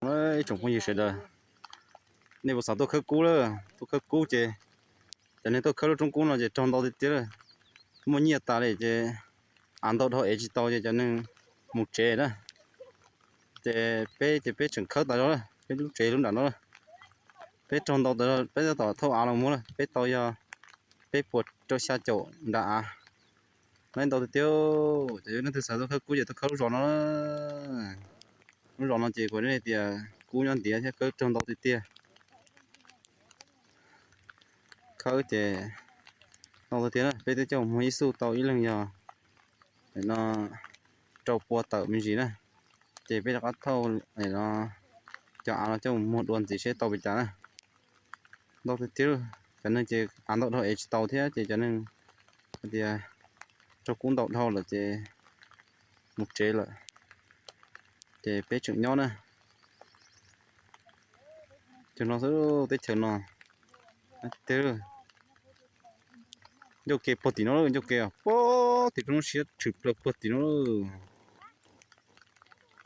Ib tsoom phooj ywg sawv daws, nej puas xav tuaj khawb kub lawm? Tuaj khawb kub ces cov neeg tuaj khawb lub roob kub no ces raug ntau tiag tiag lawm. Muaj nyiaj tas li ces av ntau dhau ev tsis tau ces cov neeg mus tsev na. Ces peb ces peb tseem khawb tas zog lawm, peb lub tsev lub nram no lawm. Peb raug ntau tas zog, peb tab tom thauj av los muag lawm, peb tau yog peb puas rau xya caum nram av. Lawv ntau tiag tiag. Ces yog leej twg xav tuaj khawb kub ces tuaj khawb lub zos no. Lub zos no ces kuv hais tias kub nyob ntiav thiab khawb raug ntau tiag tiag. Khawb ces ntau tiag tiag na, peb twb coj mus muag ib xuj tau ib leeg yog no rau pua tawm me ntsis na. Ces peb rov qab thauj no cov av no coj mus muag dua ntxiv seb tau pes cas na. Ntau tiag tiag, cov neeg ces av ntau dhau ev tsis tau thiab ces cov neeg hais tias raug kub ntau dhau lawm ces mus tsev lawm. Ces peb tseem nyob na. Cov no xwb, teb chaws no. Ncauj ke puag tim no, ncauj ke puag tim roob siab tshwm plaws puag tim no lawm.